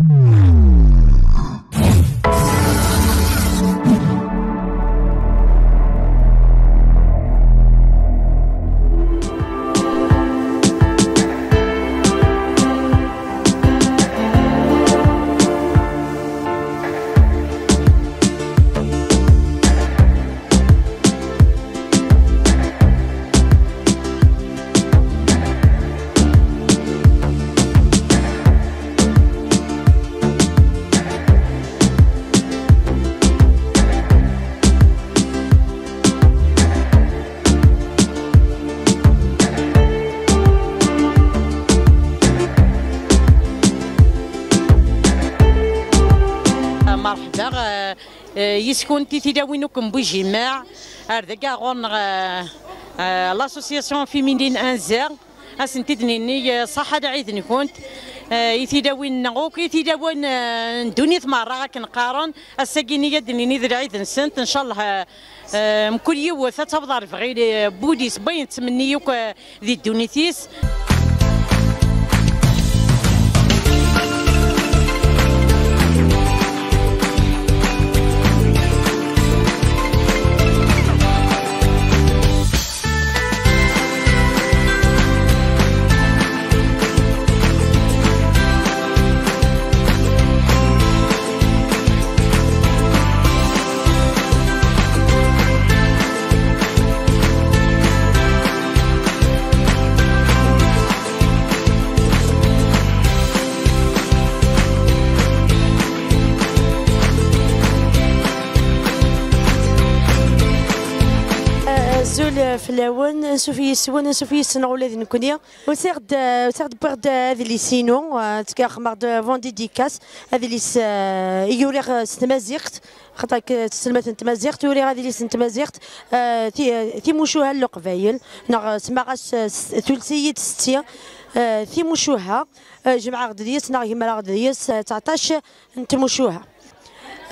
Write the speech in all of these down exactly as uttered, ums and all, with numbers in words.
Merḥba, eh, eh, yis-kunt i tilawin akk n Bujimmaɛ, ar dagi ɣur-neɣ, eh, eh, l'association féminine Anza, ad sent-id-nini, eh, ṣaḥa lɛid-nkent, eh, i tilawin-nneɣ akk, i tilawin, eh, n ddunit merra akken qqaren, ass-agi-nni ad d-nini d lɛid-nsent, ncallah, eh, eh, mkul yiwet ad taweḍ ar lebɣi, eh, n wul-is, n wayen tettmenni akk, eh, di ddunit-is. Azul fell-awen, ansuf yis-wen, ansuf yis-neɣ ula d nekkni. Usiɣ-d, usiɣ-d, wwiɣ-d adlis-inu, eh, ttkerxmeɣ-d Von Dédicace, adlis, eh, i uriɣ, eh, s tmaziɣt, xaṭer nekk d taselmadt n tmaziɣt, uriɣ adlis n tmaziɣt, eh, ti-, timucuha n Leqbayel, neɣ, eh, semmaɣ-as, eh, s-, tules-iyi-d setti, eh, timucuha, eh, jemɛeɣ-d deg-s, neɣ gemreɣ-d deg-s, eh, tseɛṭac n tmucuha.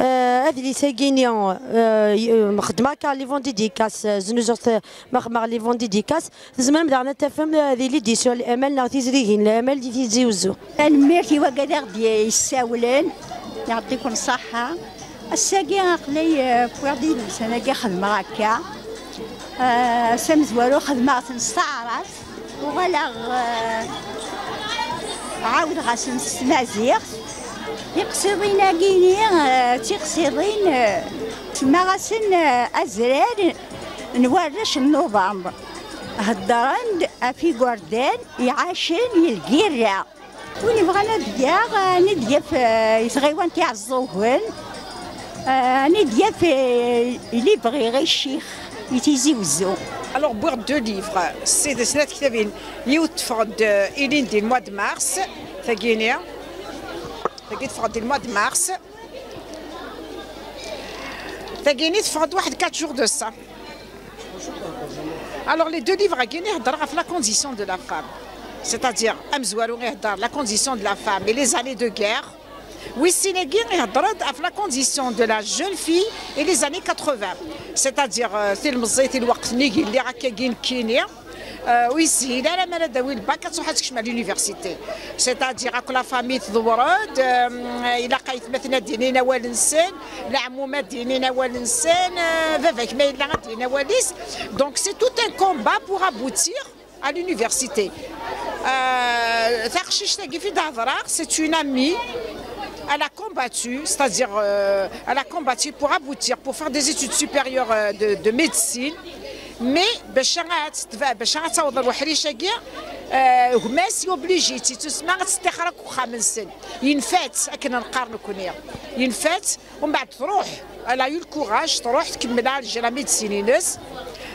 Eh, adlis-agi-ni, eh, y-, xeddmeɣ akka les Von Dédicace, eh, znuzuɣ-t, eh, ma xeddmeɣ les Von Dédicace, tzemrem daɣen ad tafem, eh, di l'édition Lamal neɣ tizrigin Lamal di Tizi Uzzu. Tanemmirt i wagad i ɣ-d-yessawlen, yeɛṭikum ṣṣaḥa. Ass-agi aql-i, eh, wwiɣ-d idlisen-agi xedmeɣ akka. Eh, ass amezwaru xedmeɣ-ten s taɛrabt. Uɣaleɣ, eh, ɛawdeɣ-asen s tmaziɣt. Tiqsiḍin-agi-ni, eh, d tiqsiḍin, eh, semmaɣ-asen, eh, azrar n warrac n Nuḍember. Heddren-d ɣef igerdan iɛacen i lgirra. Win yebɣan ad d-yaɣ, eh, ad d-yaf, eh, i tɣiwant Iɛeẓẓugen. Euh, ad d-yaf, euh, les vrais ccix i Tizi Wezzu. Alors, wwiɣ-d deux livres, c'est des snat tektabin, yiwet teffeɣ-d, euh, ilindi le mois de mars, tagini, tagi teffeɣ-d le mois de mars, tagini teffeɣ-d waḥed quatre jours de ça. Alors, les deux livres-agi, ihedder ɣef la condition de la femme. C'est-à-dire, amezwaru ihedder la condition de la femme et les années de guerre. Wis sin-agi ihedder-d ɣef la condition de la jeune fille et les années quatre-vingts. C'est-à-dire, euh, tilemẓit i lweqt-nni yelli akkagi nekkini, euh, ur yeshil ara mi ara d-tawi lbak ad truḥ ad tekcem à l'université. C'est-à-dire, akk la famille tḍewwer-d, euh, ilaq aytmaten ad d-inin awal-nsen, leɛmuma ad d-inin awal-nsen, euh, baba-k ma yella ad d-inin awal-is. Donc, c'est tout un combat pour aboutir à l'université. Euh, taqcict-agi fi d-hedreɣ, c'est une amie. Elle a combattu, c'est-à-dire, euh, elle a combattu pour aboutir, pour faire des études supérieures, euh, de, de médecine. Mais bac ad tedfa-, bac ad taweḍ ar uḥric-agi, euh, gma-s obligé-tt, yettusemma ad teṭṭixer akk uxxam-nsen. Yenfa-tt, akken neqqar nekkni. Yenfa-tt, Umbeɛd tṛuḥ, elle a eu le courage, tṛuḥ tkemmel Alger la médecine-ines.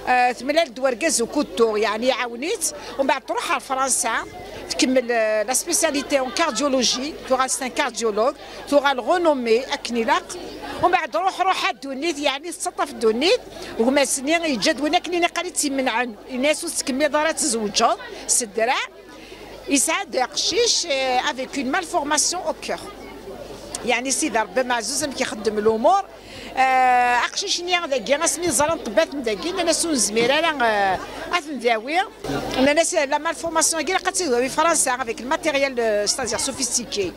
Euh, temlal-d wergaz ukutur, yeɛni iɛawen-itt. Umbeɛd tṛuḥ ar Fransa, tkemmel, euh, la spécialité en cardiologie, tuɣal c'est un cardiologue, tuɣal renommée akken ilaq. Umbeɛd ruḥ, ruḥ a ddunit, yeɛni tettaṭṭaf ddunit. Gma-s-nni yeǧǧa-d win akken i niqal i tt-imenɛen, yenna-as ur tettkemmileḍ ara ad tzewǧeḍ s ddreɛ. Yesɛa-d aqcic, euh, avec une malformation au cœur. Yeɛni Sidi Ṛebbi maɛzuz amek ixeddem lumuṛ. Euh, aqcic-nni dagi, asmi ẓran ṭṭebbat n dagi, nnan-as ur nezmir ara, euh, ad t-ndawi. Nnan-as la malformation-agi ilaq ad tt-id-tawi Fransa avec le matériel, euh, c'est-à-dire sophistiqué.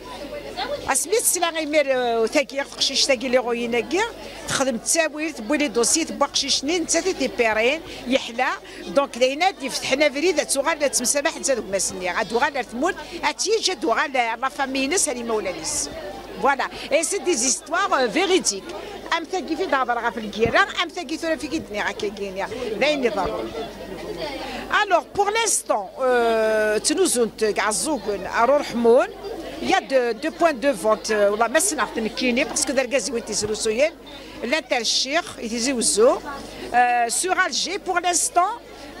Asmi tesla imir, euh, tagi, teqcict-agi, l'héroïne-agi, texdem ttawil, tewwi les dossiers, tewwi aqcic-nni, nettat i t-ipirin, yeḥla. Donc, d ayen ad d-ifetḥen abrid, ad tuɣal ad temsamaḥ d gma-s-nni, ad tuɣal ar tmurt, ad tt-yeǧǧ, ad tuɣal ar la famille-ines, ar imawlan-is. Voilà. Et c'est des histoires, euh, véridiques. Am tagi fi d-hḍer ɣef lgirra, am tagi tura fi d-nniɣ akka gini. D ayen iḍerrun. Alors, pour l'instant, euh, ttnuzunt Ɛeẓẓugen ar Ureḥmun. Il y a deux, deux points de vente, euh, والله ما سنعرف نكيني، parce que d argaz-iw i t-isrusuyen. Llant ar Ccix, i Tizi Wezzu. Euh, sur Alger, pour l'instant,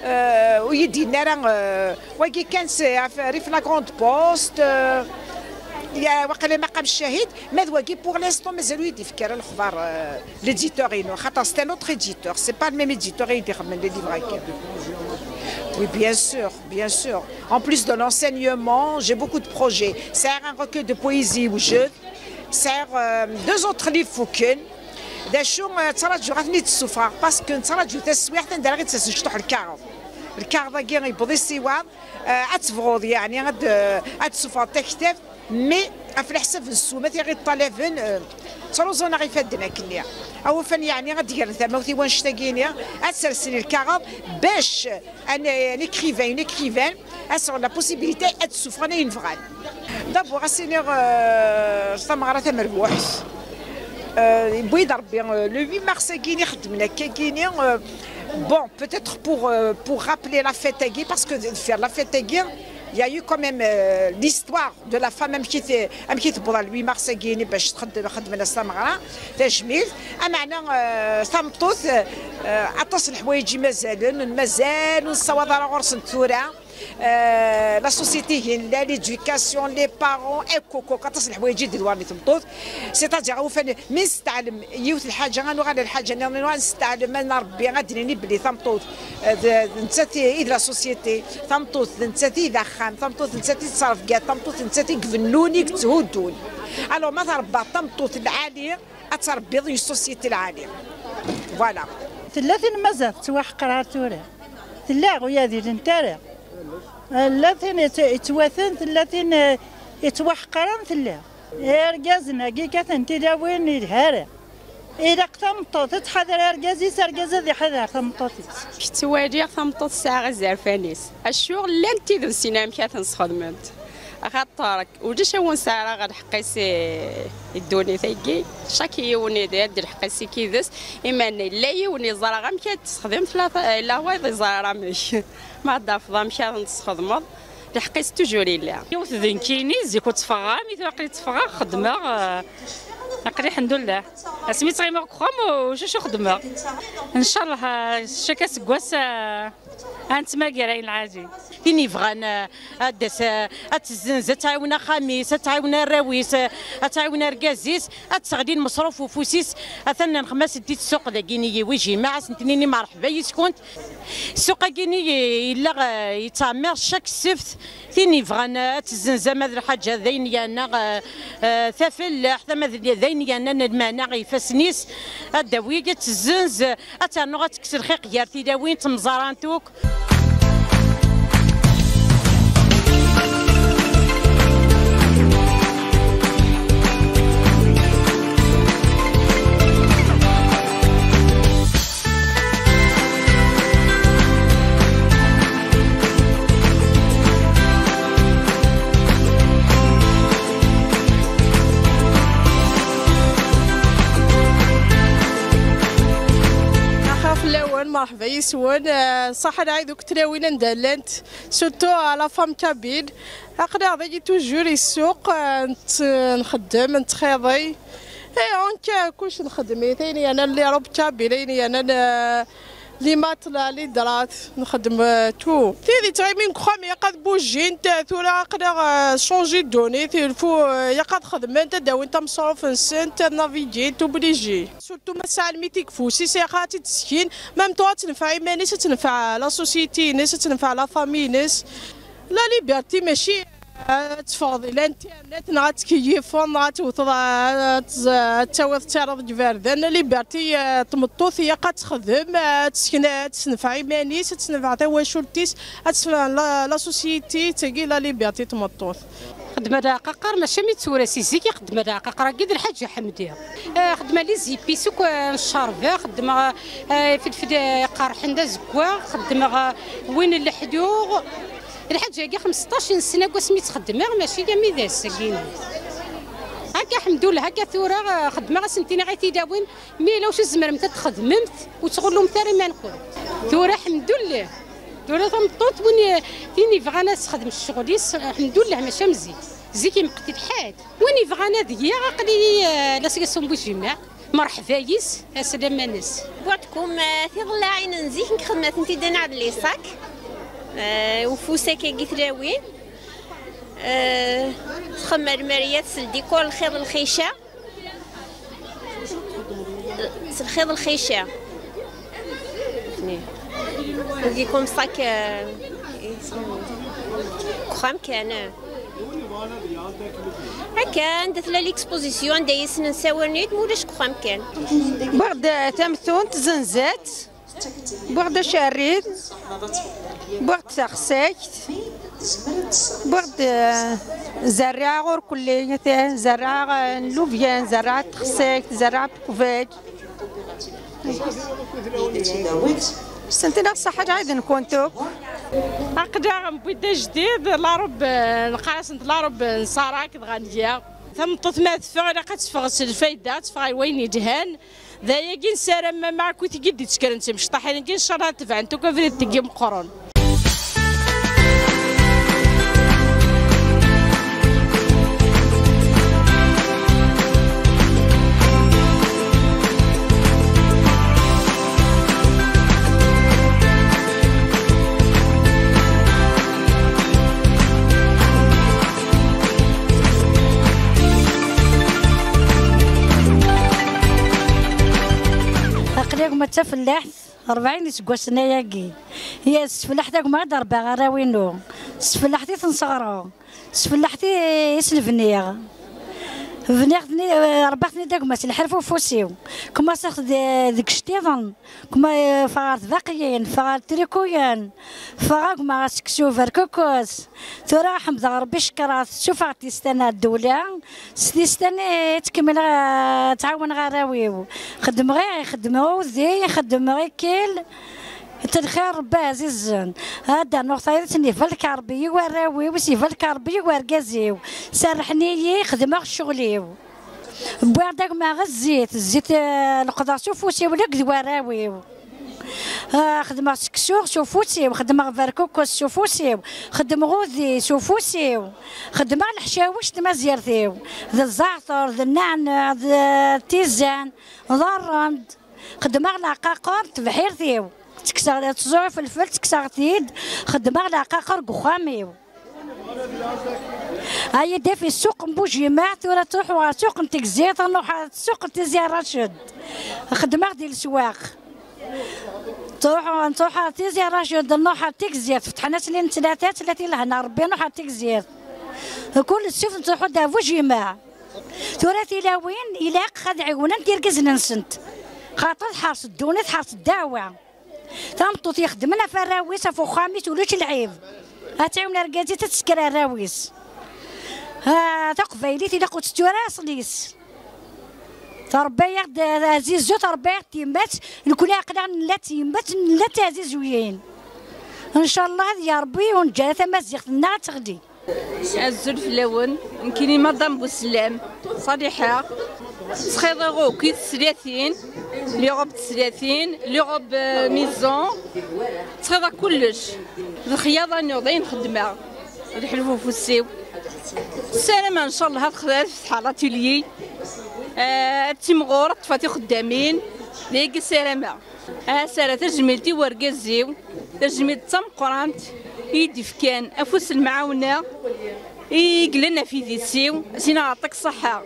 euh, ur yi-d-yenni ara, euh, wagi kan, c'est ɣef rrif la Grande Poste, euh, il y a waqila maqam ccahid, ma d wagi, pour l'instant, mazal ur yi-d-yefki ara lexbar, euh, l'éditeur-inu, خاطر c'est un autre éditeur, c'est pas le même éditeur i yi-d-ixedmen les livres-agi. Oui, bien sûr, bien sûr. En plus de l'enseignement, j'ai beaucoup de projets. C'est un recueil de poésie ou jeu. Sɛiɣ, euh, deux autres livres fukken. D acu, euh, ttṛaǧuɣ ad ten-id-ssufɣeɣ, parce que nettṛaǧu taswiɛt anda ara ɣ-id-tasen cṭuḥ lkaɣeḍ. Lkaɣeḍ-agi yewweḍ i ssiwaḍ, euh, ad tebɣuḍ, yeɛni, ad, euh, ad d-tessufɣeḍ taktabt, mais ɣef leḥsab n ssuma i ɣ-iṭṭalaben, euh, ttruẓun-aɣ ifadden akkenni. Awufan, yeɛni, ad d-gren tamawt i wannect-agi-ni, ad sersen i lkaɣeḍ, bac un, un écrivain, une écrivaine, ad sɛun la possibilité ad d-ssufɣen ayen bɣan. D'abord, ad s-iniɣ, euh, s tameɣra tamerbuḥt. Euh, yewwi-d Rebbi, euh, le huit mars-agi-ni xeddmen akka-gini, euh, bon, peut-être pour, euh, pour rappeler la fête-agi, parce que deffir la fête-agi, il y a eu quand même, euh, l'histoire de la femme, amek i t-, amek i tewweḍ ɣer le huit mars-agi-ni bac txeddem, xedmen-as tameɣra tajmilt. Ameɛna, euh, tameṭṭut, euh, aṭas n leḥwayeǧ i mazalen, mazal ur nessawaḍ ara ɣur-sent tura. Euh, la société-agi, la, l'éducation, les parents, akk, akk, akk, aṭas n leḥwayeǧ i d-idwaren i tmeṭṭut. C'est-à-dire, awufan, mi nesteɛlem yiwet lḥaǧa, ad nuɣal ɣer lḥaǧa nniḍen, ad nesteɛlem, ad nrebbi, ad d-nini belli tameṭṭut, euh, d, d nettat i, i d la société, tameṭṭut d nettat i d axxam, tameṭṭut d nettat i tettrebga, tameṭṭut d nettat i ibennun, i yetthuddun. Alors, ma trebbaḍ tameṭṭut lɛali, ad trebbiḍ une société lɛali. Voilà. Tella tin mazal tettwaḥqer ar tura. Tella, ur yi-d-ilint ara. Tella tin yettwaten, tella tin, eh, yettwaḥqren, tella. Irgazen-agi kkaten tilawin yelha ara. Ilaq tameṭṭut ad tḥader argaz-is, argaz ad iḥader tameṭṭut-is. Ttwaliɣ tameṭṭut tesɛa azerfan-is. Acu llant tid ur nessin amek ad ten-sxedment. Axaṭer ulac a wen-sɛireɣ lḥeqq-is i, i ddunit-agi. Chaque yiwen ad d-lḥeqq-is i kid-s. Iman yella yiwen yeẓra amek ad tesxedmeḍ la, la wayeḍ yeẓra ara amek. Ma ad d-tafeḍ amek ad ten-tesxedmeḍ, lḥeqq-is toujours yella. Yiwet d nekkini, zik ur tteffɣeɣ ara, mi tura aql-i tteffɣeɣ, xeddmeɣ, eh, aql-i, ḥemdullah. Asmi ttɣimiɣ deg uxxam, ulac acu xeddmeɣ. Ncallah, eh, cak aseggas, eh, ad nettmagar ayen lɛali. Tin yebɣan, eh, ad d-tas, eh, ad tezzenz, ad tɛiwen axxam-is, ad tɛiwen arraw-is, eh, ad tɛiwen argaz-is, ad d-teɣli lmeṣruf ufus-is. Atan nexmas-d i ssuq dagi-nni i Wejima, ad sent-nini merḥba yis-kunt. Ssuq-agi-nni yella, eh, yettɛemmir cak ssebt. Tin yebɣan, eh, ad tezzenz ama d lḥaǧa d ayen yerna, eh, eh, tafellaḥt, ama d, d ayen yernan lmeɛna i ifassen-is, ad d-tawi, ad tezzenz, ad ternu, ad tekkes lxiq gar tilawin, ttemẓarant akk. Axir fell-awen, merḥba yis-wen. Eh, ṣaḥa lɛid akk tlawin anda llant, surtout à la femme kabyle. Aql-aɣ dagi toujours i ssuq, eh, nett-, nxeddem, nettxiḍi. Eh, anka kullec nxeddem-it, ayen yernan les robes kabyles, ayen yernan, eh, les matelas, les draps, nxeddem, eh, tout. Tid yettɣimin deg uxxam ilaq ad bujint, eh, tura aql-aɣ, eh, changer ddunit, il faut, eh, ilaq ad xedment, ad d-awint ameṣruf-nsent, ad naviguent, obligé. Surtout ma tesɛa lmitik f ufus-is, ilaq ad tt-id-teskin, même temps ad tenfeɛ iman-is, ad tenfeɛ la société-ines, ad tenfeɛ la famille-ines. La liberté mačči ad teffɣeḍ i l'internet, neɣ ad tkeyyifeḍ, neɣ ad tewteḍ, ad tz-, ad tawiḍ ad taraḍ deg iberdan. La liberté, eh, tmeṭṭut ilaq ad texdem, eh, ad tesken, ad tesnefɛeɣ iman-is, ad tesnefɛeɣ tawacult-is, ad tesnefɛeɣ la, la société, tagi la liberté tmeṭṭut. Xedmeɣ leɛqaqer mačči mi d tura, si zik i xedmeɣ leɛqaqer-agi d Lḥaǧa Ḥemdi. Eh, xedmeɣ les épices akk, eh, n ccerba, xedmeɣ, eh, ifelfel, eh, iqerḥen d azeggaɣ, xedmeɣ, eh, win n leḥyuɣ. Lḥaǧa-agi xmesṭac n ssna deg wasmi tt-xedmeɣ, mačči armi d ass-agi. Akka, ḥemdullah, akka tura, eh, xedmeɣ, ad sen-iniɣ i tilawin, mi yella wacu tzemremt ad txedmemt, ur ttɣullumt ara iman-nkent. Tura, ḥemdullah, tura tameṭṭut, win i, tin yebɣan ad texdem ccɣel-is, ḥemdullah, mačči am zik. Zik imeqqet lḥal. Win yebɣan ad geɣ, aql-iyi, eh, la sgasum bu jima. Merḥba yis, aslama-nnes. Wwiɣ-d-kum, eh, tiḍellaɛin n zik, nekk xedmeɣ-tent-id anaɛd les sacs, eh, ufus akkagi tlawin. Eh, txemmer Lmerya, tsel dikor lxiḍ lxica. S lxiḍ lxica. Tni. Wigi comme ça que, eh, deg uxxam kan, eh. Akka, anda tella l'exposition, anda i sen-nessawalen, ma ulac deg uxxam kan. Wwiɣ-d tamtunt, zenzat. Wwiɣ-d acerrid, wwiɣ-d taxsayt, wwiɣ-d, eh, zerriɛa ɣur kulli, zerriɛa, eh, n lubyan, zerriɛa n texsayt, zerriɛa n teqbal. Sentinaɣ ṣṣeḥḥa lɛid-nkent akk. Aql-aɣ newwi-d ajdid, la robe, eh, neqqar-asent la robe n Ṣara akked Ɣanya. Tameṭṭut ma teffeɣ, ilaq ad teffeɣ s lfayda, ad teffeɣ i wayen yelhan. D ayagi nessaram, ma meɛkut i d-ittekkren d timecṭaḥin-agi, ncallah ad tebɛent akk abrid deg imeqqren. Aql-i gma d tafellaḥt, rebɛin iseggasen ayagi. Yes, s tfellaḥt a gma i d-rebbaɣ arraw-inu. S tfellaḥt i ten-sseɣreɣ. S tfellaḥt i, i sen-bniɣ. Bniɣ-ten-, rebbaɣ-ten-id a gma s lḥerf ufus-iw. Kmaseɣ d-, deg iceṭṭiḍen. Kma, eh, ffɣeɣ ɣer tbaqiyin, ffɣeɣ ɣer trikuyen, ffɣeɣ a gma ɣer seksu berkukes. Tura ḥemdeɣ Rebbi, cekkreɣ-t, ssufɣeɣ tistan ar ddewla, s tistan i ttkemmileɣ, eh, ttɛawaneɣ arraw-iw. Xeddmeɣ i, xeddmeɣ udi, xeddmeɣ ikkil. Telxir Rebbi ɛzizen. Ad d-rnuɣ tayeḍ, s-, ibarek Rebbi i warraw-iw, s-, ibarek Rebbi i wergaz-iw. Serrḥen-iyi, xedmeɣ ccɣel-iw. Wwiɣ-d a gma zzit, zzit, eh, leqḍeɣ s ufus-iw, la d warraw-iw. Ah, xedmeɣ seksu s ufus-iw, xedmeɣ berkukes s ufus-iw, xedmeɣ udi s ufus-iw, xedmeɣ leḥcawec n tmazirt-iw, d zzeɛter, d nneɛneɛ, d tizan, d rrend. Xedmeɣ leɛqaqer n tebḥirt-iw. Ttekkseɣ, tẓur ifelfel, ttekkseɣ-t-id. Xedmeɣ leɛqaqer deg uxxam-iw. Ay d-af i ssuq n Bujimaɛ, tura ttruḥuɣ ɣer ssuq n Tegzirt, nruḥ ɣer ssuq n Tizi Racid. Xedmeɣ di leswaq. Ttruḥuɣ, ntruḥ ɣer Tizi Racid, nruḥ ɣer Tegzirt. Fetḥen-as lin n tlata, tlata i lehna Rebbi, nruḥ ɣer Tegzirt. Kul ssuq nettruḥu-d ɣer Bujimaɛ. Tura tilawin ilaq ad ɛiwnent irgazen-nsent, xaṭer tḥers ddunit, tḥers ddeɛwa. Tameṭṭut ixeddmen ɣef arraw-is, ɣef uxxam-is, ulac lɛib. Ad tɛiwen argaz-is, ad tesker arraw-is. Ah, taqbaylit ilaq ur tettu ara aṣel-is. Trebba-yaɣ-d azizzu, trebba-yaɣ-d tyemmat, nekkni aql-aɣ nella d tyemmat, nella d tazizuyin. Ncallah ad ya Rebbi ur neǧǧi ara tamaziɣt-nneɣ ad teɣli. Azul fell-awen, nekkini Madame Bousselem, Ṣaliḥa. Ttxiḍiɣ akk i teslatin, les robes de teslatin, les robes, euh, maison. Ttxiḍiɣ kullec. D lexyaḍ-inu, d ayen xeddmeɣ. D leḥluf ufus-iw. Ssarameɣ, ncallah, ad xedmeɣ, ad fetḥeɣ l'atelier. Euh, ad timɣur, ad ṭṭfeɣ tixeddamin. D ayagi ssarameɣ. Ah, Sara, tajmilt i wergaz-iw, tajmilt d tameqqrant, i yi-d-ifkan afus n lemɛawna, i yellan ɣef yidis-iw, sin aɛṭik ṣṣeḥḥa.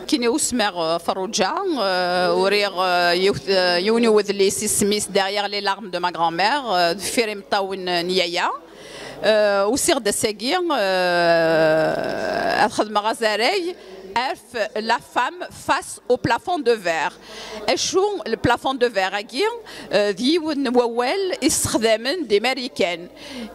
Kini usmeɣ, eh, Ferruǧa, eh, uriɣ, eh, yiwet, eh, yiwen n wedlis, isem-is Derrière les larmes de ma grand-mère, eh, deffir imeṭṭawen n yaya. Eh, usiɣ-d ass-agi, eh, ad xedmeɣ azarag. F, la femme face au plafond de verre. Acu le plafond de verre agi? Euh, d yiwen n wawal i ssexdamen d Imarikan.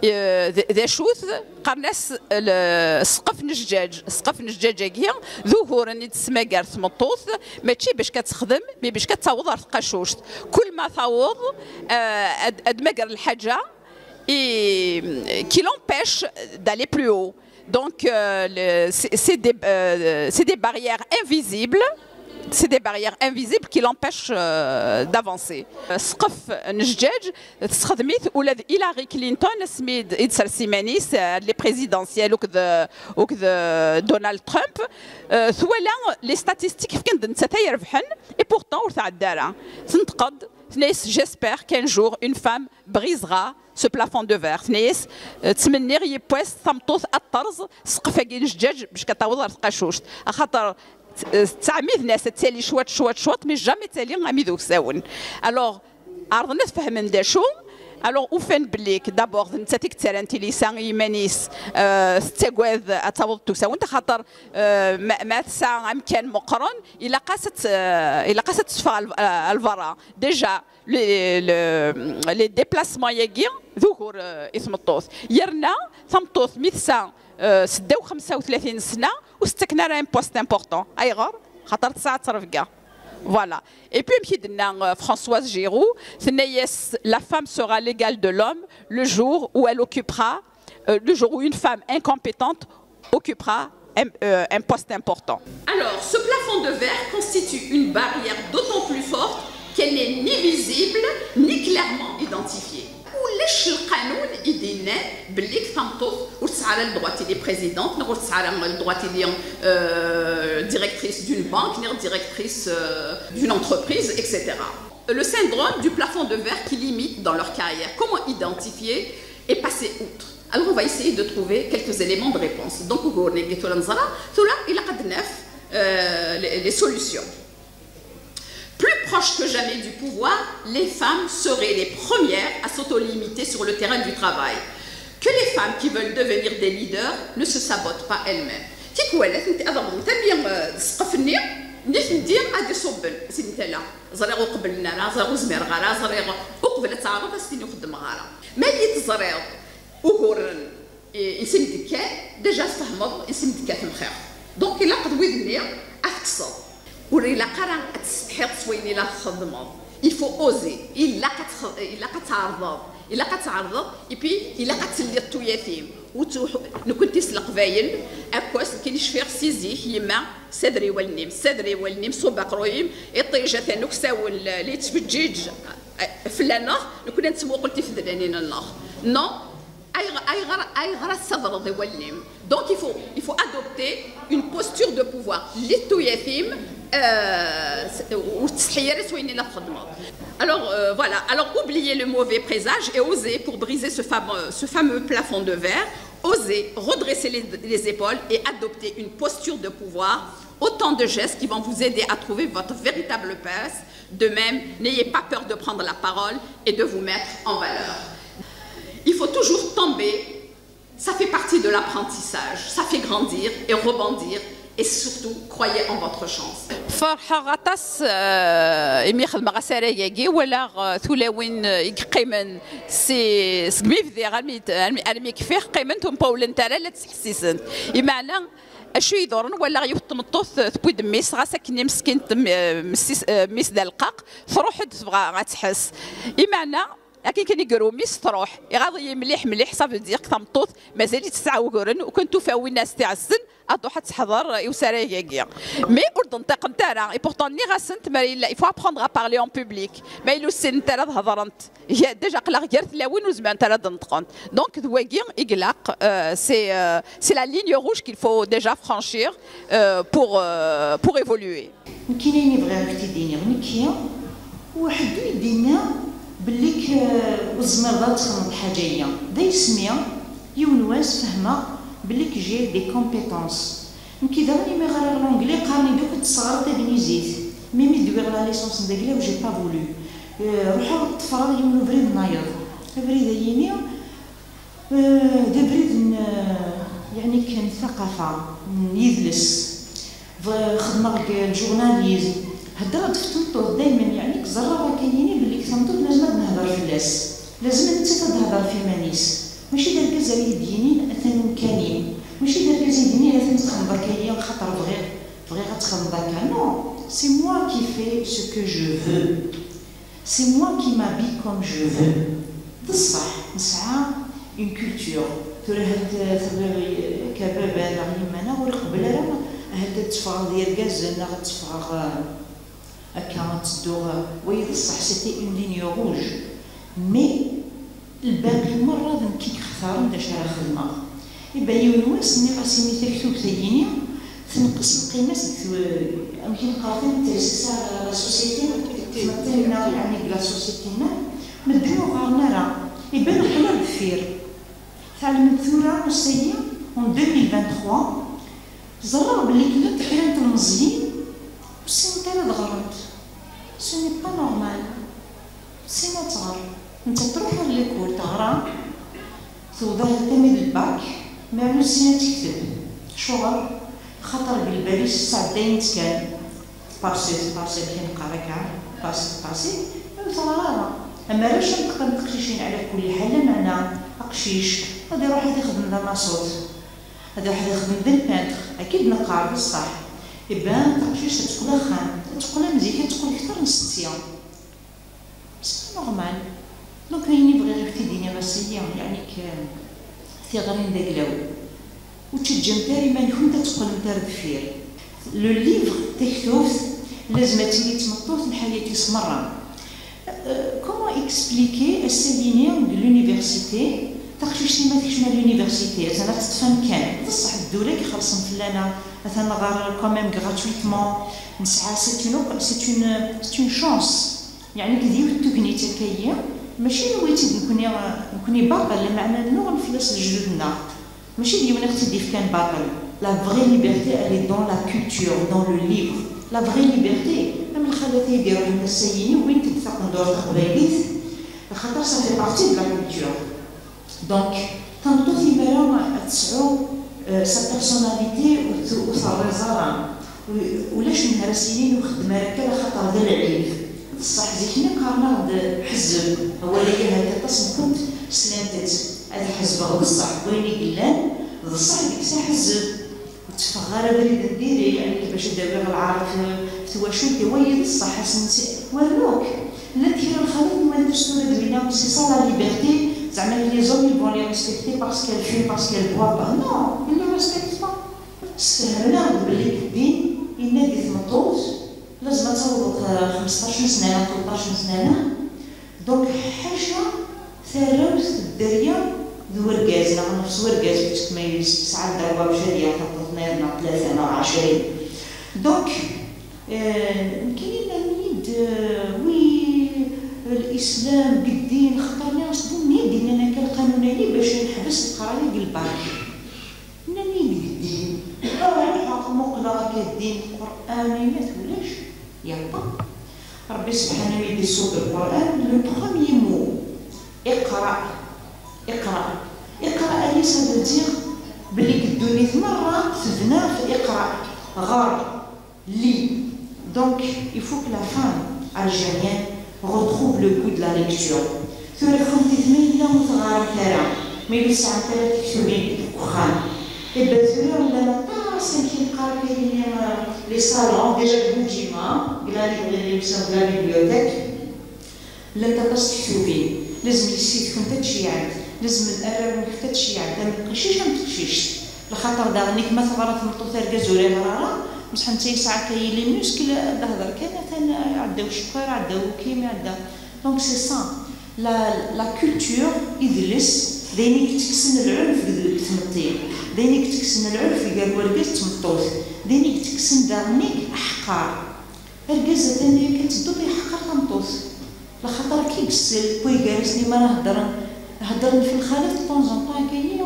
Euh, d d acu-t? Qqaren-as le- ssqef n jjaj. Ssqef n jjaj-agi d uguren i d-tesmagar tmeṭṭut, mačči bac ad texdem, mais bac ad taweḍ ar tqacuct. Kul ma taweḍ, euh, ad ad mager lḥaǧa, et qui l'empêche d'aller plus haut. Donc, euh, le- c'est c'est des, euh, c'est des barrières invisibles. C'est des barrières invisibles qui l'empêchent euh, d'avancer. Ssqef n jjaj, tessexdem-it ula d Hillary Clinton asmi d- i d-sers iman-is, euh, les présidentielles akked, akked, euh, Donald Trump. Euh, twala les statistiques fkan-d nettat ay irebḥen, et pourtant ur tɛedda ara. Tenṭeq-d, tenna-yas: j'espère qu'un jour une femme brisera ce plafond de verre. Tenna-yas: euh, ttmenniɣ yiwwas tameṭṭut ad terẓ ssqef-agi n jjaj bac ad taweḍ ar tqacuct. Axaṭer t- euh, ttɛemmiden-as ad tali cwiṭ, cwiṭ, cwiṭ, mais jamais tali am wid uksawen. Alors, ɛerḍen ad fehmen d acu. Alors, ufan belli que d'abord d nettat i yettarran tilisa i yiman-is, euh, tettagad ad taweḍ d tuksawent, axaṭer euh, ma ma tesɛa amkan meqqren, ilaq-as ad t- euh, ilaq-as ad teffeɣ ar l- ar lberra. Déjà, les, le- les déplacements-agi d ugur euh, i tmeṭṭut. Yerna tameṭṭut mi tesɛa euh, seddaw xemsa u tlatin sna, ur s-ttaken ara un poste important. Ayɣer? Xaṭer tesɛa ttrebga. Voilà. Et puis, amek i d-tenna euh, Françoise Giroud, tenna-yas: la femme sera l'égale de l'homme le jour où elle occupera, euh, le jour où une femme incompétente occupera un, euh, un poste important. Alors, ce plafond de verre constitue une barrière d'autant plus forte qu'elle n'est ni visible ni clairement identifiée. Ulac lqanun i d-yennan belli tameṭṭut ur tesɛi ara le droit tili présidente, neɣ ur tesɛi ara le droit tili euh, directrice d'une banque, neɣ directrice euh, d'une entreprise, et cetera. Le syndrome du plafond de verre qui limite dans leur carrière. Comment identifier et passer outre? Alors on va essayer de trouver quelques éléments de réponse. Donc, ugur-nni tura neẓra, tura ilaq ad naf euh, les, les solutions. Plus proches que jamais du pouvoir, les femmes seraient les premières à s'auto-limiter sur le terrain du travail. Que les femmes qui veulent devenir des leaders ne se sabotent pas elles-mêmes. Tikwal, ad tent-, ad aɣent-, am, euh, ssqef-nni, nitenti ad iṣubben si tala. Ẓriɣ ur qeblen ara, ẓriɣ ur zmireɣ ara, ẓriɣ uqbel ad teɛreḍ ad s-tini ur xeddmeɣ ara. Ma i teẓriḍ uguren i, i s-im-d-kkan, déjà tfehmeḍ i s-im-d-kkan temxirt. Donc ilaq d wid-nni ad tekkseḍ. Ur ilaq ara ad tessetḥiḍ s wayen i la txeddmeḍ. Il faut oser. Ilaq ad tx- ilaq ad tɛerḍeḍ. Ilaq ad tɛerḍeḍ, et puis ilaq ad telliḍ tuyat-im. Ur ttruḥ- Nekkenti s Leqbayel, akkos, nekkini cfiɣ si zik, yemma, ssader i wallen-im, ssader i wallen-im, ṣubb aqerruy-im, iṭij atan uksawen la la yettfeǧǧiǧ eh, fell-aneɣ, nekkni ad nettmuqul tifednanin-nneɣ. Non, ayɣer, ayɣer, ayɣer ad tessadreḍ i wallen-im? Donc il faut, il faut adopter une posture de pouvoir. Lli tuyat-im, euh, ur tettsetḥi ara s wayen i la txeddmeḍ. Alors, euh, voilà. Alors, oubliez le mauvais présage et osez pour briser ce fameux, ce fameux plafond de verre. Osez redresser les, les épaules et adopter une posture de pouvoir. Autant de gestes qui vont vous aider à trouver votre véritable place. De même, n'ayez pas peur de prendre la parole et de vous mettre en valeur. Il faut toujours tomber. Ça fait partie de l'apprentissage. Ça fait grandir et rebondir. Et surtout, croyez en votre chance. Ferḥeɣ aṭas euh, imi xedmeɣ asarag-agi, walaɣ euh, tulawin euh, i yeqqimen si, segmi bdiɣ armi, armi, armi kfiɣ, qqiment ur mpawlent ara, la ttḥessisent. Imeɛna acu iḍuren, walaɣ yiwet tmeṭṭut euh, tewwi-d mmi-s, ɣas akken meskint, euh, mmi-s d aleqqaq, truḥ-d tebɣa ad tḥess. Imeɛna akken kan i iru mmi-s, truḥ. Iɣaḍ-iyi mliḥ mliḥ, ça veut dire que tameṭṭut mazal-itt tesɛa uguren, u kan tufa win as-t-iɛessen, ad truḥ ad teḥḍer i usarag-agi. Mais ur d-nṭiqent ara. Et pourtant nniɣ-asent, ma yella, il faut apprendre à parler en public. Ma yella ur ssinent ara ad hedrent, déjà aql-aɣ gar tlawin ur zmirent ara ad d-neṭqent. Donc d wagi i ilaq, euh, c'est euh, c'est la ligne rouge qu'il faut déjà franchir euh, pour euh, pour évoluer. Nekkini ayen i bɣiɣ ad k-t-id-iniɣ, nekki, waḥed ur yi-d-yenna belli k-, ur tezmireḍ ad txedmeḍ lḥaǧa-yi. D ay semmi, yiwen wass fehmeɣ belli que j'ai des compétences. Nekki daɣen imi ɣriɣ l'anglais, qqaren-iyi-d akk ad tesɣer tagnizit. Mais mi d-wwiɣ la licence n dagla, j'ai pas voulu. Euh, ruḥeɣ ṭṭfreɣ yiwen ubrid nnayeḍ. Abrid-ayini, euh, d abrid n, euh, yeɛni kan thaqafa, n yidles. Xedmeɣ deg le journalisme. Heddreɣ-d ɣef tmeṭṭut daymen, yeɛni ẓerreɣ akka yini belli deg tameṭṭut lazem ad nehder fell-as, lazem nettat ad d-tehder ɣef iman-is. Mačči d argaz ara yi-d-yinin atan umkan-im, mačči d argaz i yi-d-yinin atan txedmeḍ akka yini xaṭer bɣiɣ, bɣiɣ ad txedmeḍ akka. Non, c'est moi qui fais ce que je veux. C'est moi qui m'habille comme je veux. D ṣṣeḥ, nesɛa une culture. Tura ahat, eh, tebɣiḍ, eh, akka baba neɣ yemma neɣ ur iqebbel ara, ahat ad teffɣeḍ d yergazen neɣ ad teffɣeḍ, eh, akka ad tedduɣ, eh, wayi d ṣṣeḥ, c'était une ligne rouge. Mais lbaqi merra d nekk i yextaren d acu ara xedmeɣ. Iban yiwen wass nniɣ-as imi taktubt-agi-ni tenqes lqima-s deg tw-, amek i neqqar, tintesse, la société, tmetti-nneɣ, yeɛni deg la société-nneɣ, medden ur ɣɣaren ara. Iban aql-aɣ deffir. Tɛelmemt tura, ass-agi, en deux mille vingt-trois, ẓerreɣ belli llant kra n telmeẓyin ur ssinent ara ad ɣrent. Ce n'est pas normal. Ur tessin ad tɣer. Nettat truḥ ar l'école, teɣra, tewweḍ ahat armi d lbak, mais ur tessin ad tekteb. Acuɣer? Axaṭer deg lbal-is tesɛedda ayen kan. Tpasi, tpasi, akken neqqar akka, tpasi, tpasi, ur teɣri ara. Am arrac am teqqimt teqcicin, ɛla kulli ḥal, lameɛna aqcic ad iruḥ ad ixdem d amaṣut, ad iruḥ ad ixdem d lpintre, akka i d-neqqar, d ṣṣeḥ. Iban taqcict ad teqqel axxam, ad teqqel am zik, ad teqqel kter n setti. C'est pas normal. Donc ayen i bɣiɣ ad k-t-id-iniɣ ass-agi, yeɛni k-, tiɣri n daglaw. Ur ttaǧǧamt ara iman-nkent ad teqqlemt ar deffir. Le livre, taktubt, lazem ad tili d tmeṭṭut n lḥayat-is merra. Euh, comment expliquer ass-agi-ni deg l'université, taqcict-im ma tekcem ar l'université, atan ad teṭṭef amkan. D ṣṣeḥ, ddula i ixellṣen fell-aneɣ, atan ɣer quand même gratuitement, nesɛa, c'est une, c'est une, c'est une chance. Yeɛni deg yiwet n tegnit akka-yi, mačči newwi-tt-id nekni, nekni baṭel, lameɛna nnuɣen fell-as lejdud-nneɣ. Mačči d yiwen i ɣ-tt-id-ifkan baṭel. La vraie liberté, elle est dans la culture, dans le livre. La vraie liberté, am lxalat i d-iruḥen ass-agi-ni, wwint-d taqendurt taqbaylit, axaṭer ça fait partie de la culture. Donc, tameṭṭut imara ad tesɛu, euh, sa personnalité ur t-, ur terriẓ ara. U-, ulac nnhar as-yinin ur xeddem ara akka, axaṭer d lɛib. D ṣṣeḥ, zik-nni qqaren-aɣ-d ḥezzeb. Awal-agi ahat aṭas nkent slant-tt. Ad ḥezbeɣ, d ṣṣeḥ, deg wayen i yellan, d ṣṣeḥ deg-s aḥezzeb. Ur tteffɣeɣ ara abrid n diri, yeɛni bac ad awiɣ lɛar f, f twacult-iw, wayi d ṣṣeḥ, asensi, wernuk. Llant kra n lxalat nwant-as tura d winna, c'est ça la liberté, zeɛma les hommes ils vont les respecter parce qu'elles fument, parce qu'elles boivent. Bah non, ils ne respectent pas. Sfehmen-aɣ-d belli deg ddin, yenna-d i tmeṭṭut, lazem ad tawḍeḍ, eh, xmesṭac n ssnana, tleṭṭac n ssnana, Donc, ḥaca tarrawt n dderya d urgaz, neɣ nefs urgaz, parce que ma yesɛa dderwa bac ad yaɣ tameṭṭut-nniḍen neɣ tlata neɣ ɛecrin. Donc, euh, nekkini nnan-iyi-d, euh, oui, l'islam, deg ddin, xaṭer nniɣ-as d win i d-yennan akka lqanun-agi bac neḥbes leqraya deg lbak. Nnan-iyi-d deg ddin, ruḥeɣ muqleɣ akka ddin, Qur'an, yenna-t ulac, yapa. Rebbi subḥanahu i d-iṣubb Lqur'an, le premier mot, iqra, iqra. Iqra, ayi, ça veut dire belli deg ddunit merra tebna ɣef iqra, ɣer. Li. Donc, il faut que la femme algérienne retrouve le goût de la lecture. Tura kunemti ma yella ur teɣɣaremt ara, ma yella ur tesɛamt ara tiktubin deg uxxam, iban tura llan aṭas, amek i neqqar akka yini, euh, les salons, déjà deg uǧima, deg la librairie, ou sinon deg la bibliothèque. Llant aṭas n tektubin, lazem yessi-tkent ad tceyɛent, lazem arraw-nkent ad ceyɛent, am teqcict am teqcict. Lxaṭer daɣen-ik ma teɣra tmeṭṭut argaz ur iɣra ara, msḥa netta yesɛa akka yili muskel, ad d-hder kan, atan iɛedda ucekkeṛ, iɛedda ukim, iɛedda. Donc c'est ça. La, la culture, idles, d ayen i yettekksen lɛunf deg, deg tmetti, d ayen i yettekksen lɛunf gar urgaz d tmeṭṭut, d ayen i yettekksen daɣen-ik aḥeqqar. Argaz atan yakan tedduḍ yeḥqer tameṭṭut. Laxaṭer akka i yessel, wway gar-asen mi ara heddren, heddren f lxalat de temps en temps akka-yi,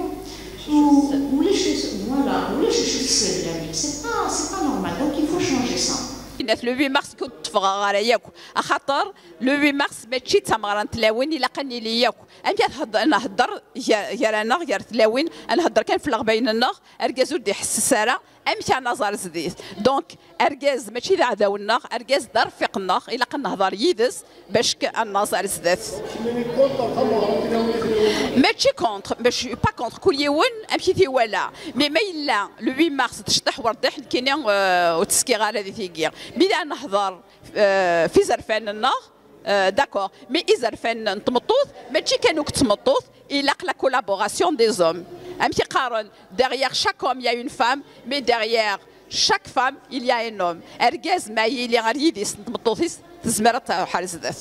u-, ulac, voilà, ulac acu tessel, yani, c'est pas, c'est pas normal, donc il faut changer ça. Yenna-t le huit mars ur tteffɣeɣ ara yakk, axaṭer le huit mars mačči d tameɣra n tlawin, ilaq ad nili yakk. Amek ad hed-, nhedder gar, gar-aneɣ, gar tlawin, ad nhedder kan f leɣbayen-nneɣ, argaz ur d-iḥesses ara, Amek ad naẓ ar zdat? Donc, argaz mačči d aɛdaw-nneɣ, argaz d arfiq-nneɣ, ilaq ad nehḍer yid-s bac ad naẓ ar zdat. Mačči contre, mačči pas contre, kul yiwen amek i t-iwala. Mais ma yella le huit mars d ccḍeḥ werdiḥ, nekkini, euh, ur tteskiɣ ara di tigi. Mi d ad nehḍer, euh, f izerfan-nneɣ, euh, d'accord. Mais izerfan n tmeṭṭut, mačči kan akk d tmeṭṭut, ilaq la collaboration des hommes. Amek i qqaren, derrière chaque homme, il y a une femme, mais derrière chaque femme, il y a un homme. Argaz ma yili ar yidis n tmeṭṭut-is, tezmer ad truḥ ar zdat.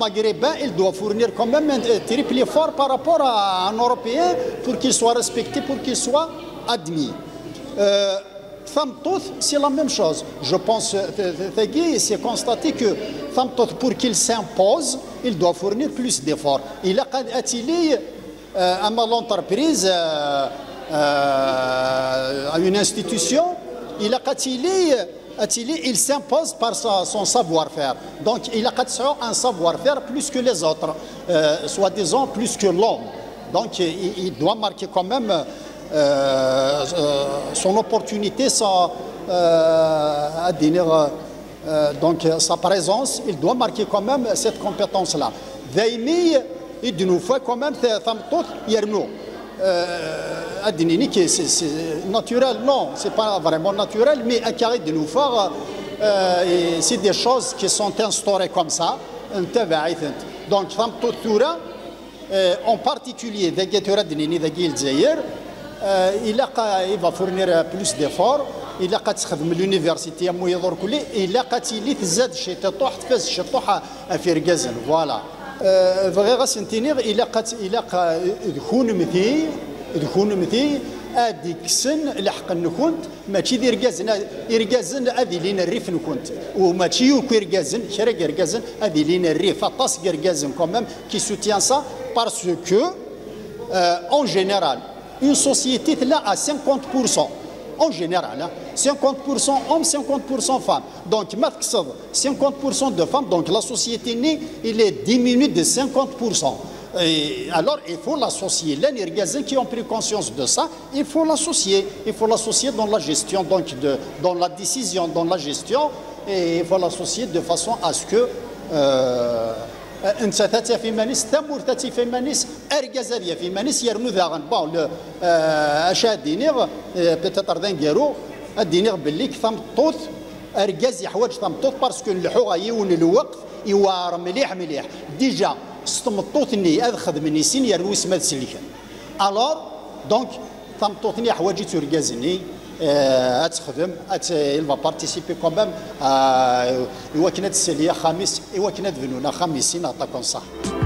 Maghrébin, il doit fournir quand même un, euh, triple effort par rapport à un Européen pour qu'il soit respecté, pour qu'il soit admis. Euh, Tameṭṭut, c'est la même chose. Je pense, euh, t- t- tagi, c'est constaté que tameṭṭut, pour qu'il s'impose, il doit fournir plus d'efforts. Il a, a, euh, ama l'entreprise, euh, euh, une institution, il a, il s'impose par sa- son savoir-faire. Donc, il a un savoir-faire plus que les autres, euh, soi-disant plus que l'homme. Donc, il, il doit marquer quand même, euh, euh, son opportunité, sa, euh, à dire, euh, donc, sa présence, il doit marquer quand même cette compétence-là. Daymi, il nous faut quand même tameṭṭut yernu. Euh, ad d-nini que c'est c'est naturel, non, c'est pas vraiment naturel, mais akka i d-nufa, euh, et c'est des choses qui sont instaurées comme ça, ntabaɛ-itent. Donc, tameṭṭut tura, euh, en particulier, dagi tura ad d-nini dagi i Lezzayer, euh, il a, il va fournir plus d'efforts, il a l'université, il a tili tfaz ciṭuḥ, tfaz ciṭuḥ ɣef yergazen, voilà. Euh, bɣiɣ ad sen-iniɣ, ilaq ad, ilaq, euh, d kunemti, d kunemti ad d-kksen lḥeqq-nkent, mačči d irgazen, irgazen ad ilin rrif-nkent, u mačči akk irgazen, kra n yergazen ad ilin rrif, aṭas n yergazen quand même qui soutient ça, parce que, euh, en général, une société tella à cinquante pour cent. En général, hein, cinquante pour cent hommes, cinquante pour cent femmes. Donc, ma tekkseḍ cinquante pour cent de femmes, donc la société-nni, il est diminué de cinquante pour cent. Et alors, il faut l'associer. Llan yergazen qui ont pris conscience de ça, il faut l'associer. Il faut l'associer dans la gestion, donc de, dans la décision, dans la gestion. Et il faut l'associer de façon à ce que, euh, nettat ad taf iman-is, tamurt ad tif iman-is, argaz ad yaf iman-is, yernu daɣen, bon, le, euh, acu ad d-iniɣ, euh, peut-être d aneggaru, ad d-iniɣ belli tameṭṭut, argaz yeḥwaǧ tameṭṭut, parce que nleḥḥu ɣer yiwen n lweqt iweɛṛ mliḥ mliḥ. Déjà, s tmeṭṭut-nni ad xedmen i sin, yernu isem ad selken. Alors, donc, tameṭṭut-nni yeḥwaǧ-itt urgaz-nni, euh, ad texdem, ad t- il va participer quand même à, i wakken ad tsali axxam-is, i wakken ad bnun axxam-is, neɣ aṭak n ṣṣeḥ.